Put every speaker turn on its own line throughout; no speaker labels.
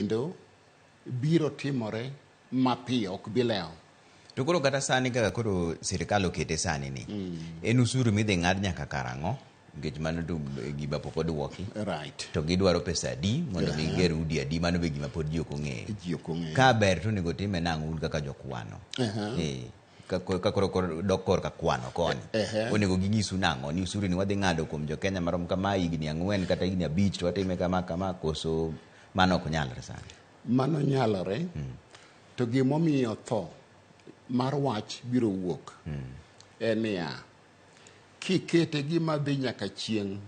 Kendo biro timore mapiyo, ok bi lewo.
To koro kata sani kaka koro sirkal okete sani ni, en usuru midhi ng'ad nyaka karang'o? Nikech mano to gima pok oduoki. To gidwaro pesa adi mondo mi giger udi adi? Mano be gima pod ji ok ong'eyo.
Ji ok ong'eyo.
Ka ber to onego time nang'o un kaka jokwano? Eh, ka koro dok korka kwano koni. Onego ginyisu nang'o ni usuru ni wadhi ng'ado kuom jo Kenya marom kama higni 4 kata higni 5 to watime kama kama koso mano ok nyalre sani?
Mano nyalore. To gimomiyo tho mar wach biro wuok en niya, kikete gima dhi nyaka chieng'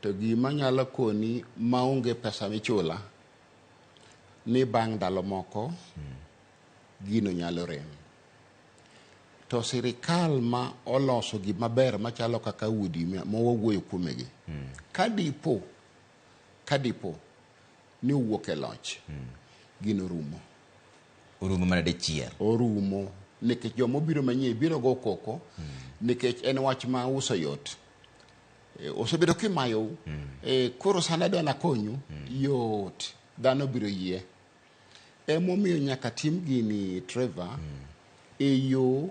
to gima nyalo koni maonge pesa michula ni bang' ndalo moko gino nyalo rem. To sirikal ma oloso gima ber machalo kaka udi ma wawuoyo kuomegi, ka dipo ni owuok e loch, gino rumo.
Orumo mana dichiel.
Orumo nikech jomobiro manyien biro go koko nikech en wach ma uso yot. Osebedo kimayou. Koro sani adwa nakonyu yot dhano biro yie. Emomiyo nyaka tim gini Trevor e yo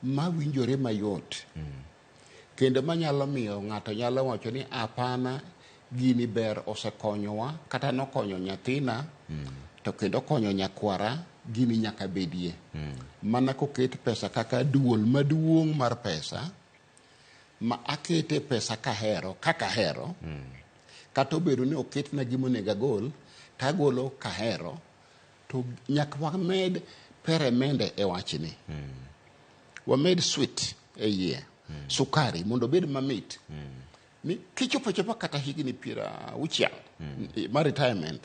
mawinjore mayot kendo manyalo miyo ng'ato nyalo wacho ni apana gini ber osekonyowa kata nokonyo nyathina to kendo konyo nyakwara gini nyaka bedie. Mana koket pesa kaka duol maduong' mar pesa ma akete pesa kahero kaka ahero kata obedo ni oketna gima onego agol tagolo kahero to nyaka wamed peremende e wachni. Wamed sweet e iye sukari mondo obed mamit ni kichopo achopa kata higni 60 mar retirement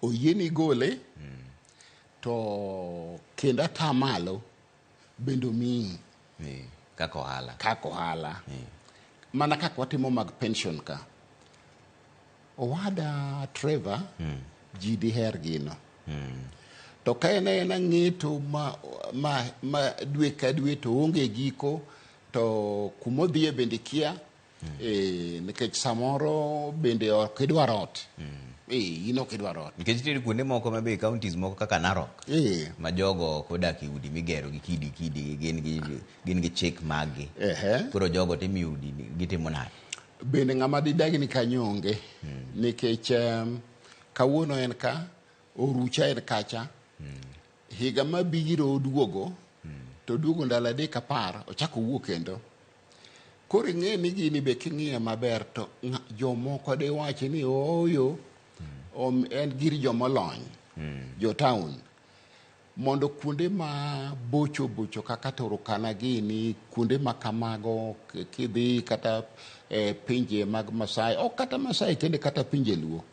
oyieni gole to kendo atamalo bende omiyi
Kaka ohala.
Kaka ohala mana kaka watimo mag pension ka owada Trevor ji diher gino to ka en aena ng'eto ma dwe ka dwe to onge giko to kumodhiye bende kia nikech samoro bende ok idwar ot in ok idwar ot.
Nikech nitiere kuonde moko ma be counties moko kaka Narok ma jogo ok odak e udi migero gi kidi kidi gin gi chik mag-gi. Koro jogo timiyo udi gitimo nade?
Bende ng'ama didagni kanyo onge nikech kawuono en ka orucha en kacha higa mabiro oduogo to oduogo ndalo 3 10 ochako owuok kendo. Koro ing'e ni gini be king'iye maber to jomoko diwachi ni ooyo en gir jomolony jo town mondo kuonde ma bocho bocho kaka Turkana gini kuonde ma kamago kidhi kata pinje mag Masai ok kata Masai kende kata pinje Luo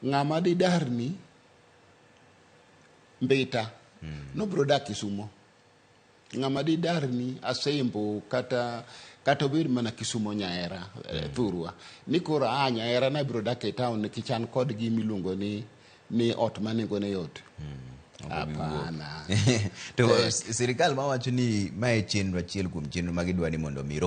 ng'ama didarni Mbita nobiro dak Kisumo ng'ama didarni Asembo kata obed mana Kisumo Nyaera thurwa ni koro a Nyaera nabiro dak e town nikech an kod gima iluongo ni ot ma nengone yot. Hapana.
To sirikal mawacho ni mae chenro achiel kuom chenro ma gidwa ni mondo mi